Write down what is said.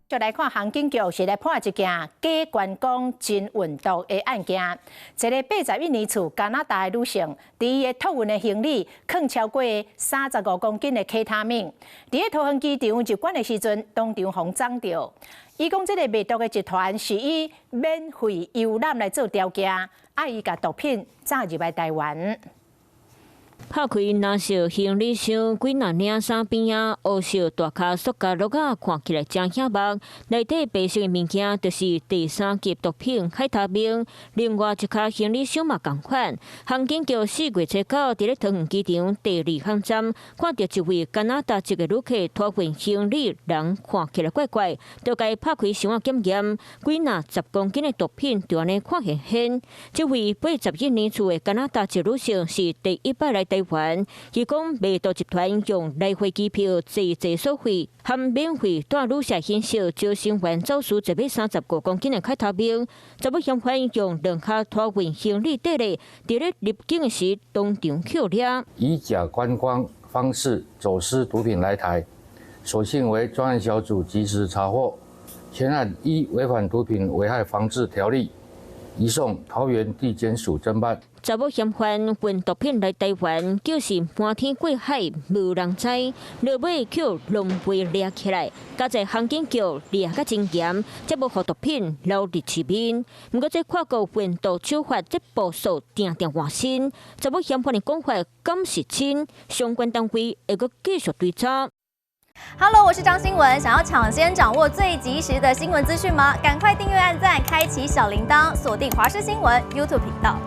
就來看刑警局是來破一件假觀光真運毒的案件。一个81年次加拿大的女性，佇伊的託運的行李囥超過35公斤的 K 他命，佇咧桃園機場入關的時陣，當場予摠著。伊講這个賣毒的集團是以免費遊覽來做條件，啊伊共毒品詐入來台灣。拍開藍色行李箱，幾若領衫邊仔，烏色大跤塑膠橐仔，看起來誠顯目。內底白色的物件就是第三級毒品海他命。另外一跤行李箱嘛仝款。刑警局4月初9佇咧桃園機場第二航站，看著一位加拿大籍的旅客拖運行李，人看起來怪怪，就共伊拍開箱仔檢驗，幾若十公斤的毒品就按呢看現現。這位81年次的加拿大籍女性是第一擺來台灣，伊講賣毒集團用來回機票濟濟所費，含免費帶旅社形式招成員走私一尾35公斤的凱他命，查某嫌犯用兩跤拖運行李綴咧，佇咧入境的時當場予掠。以假觀光方式走私毒品來台，所幸為專案小組及時查獲，全案依違反毒品危害防制條例，移送桃園地檢署偵辦。查某嫌犯運毒品來台灣，就是瞞天過海，無人知，落尾予狼狽掠起來，佳哉刑警局掠甲真嚴，才無予毒品流入市面。毋過這跨國運毒手法，這步數定定換新，查某嫌犯的講法敢是真？相關單位會閣繼續追查。 Hello，我是張新文。想要搶先掌握最及時的新聞資訊嗎？趕快訂閱、按讚、開啟小鈴鐺，鎖定華視新聞 YouTube 頻道。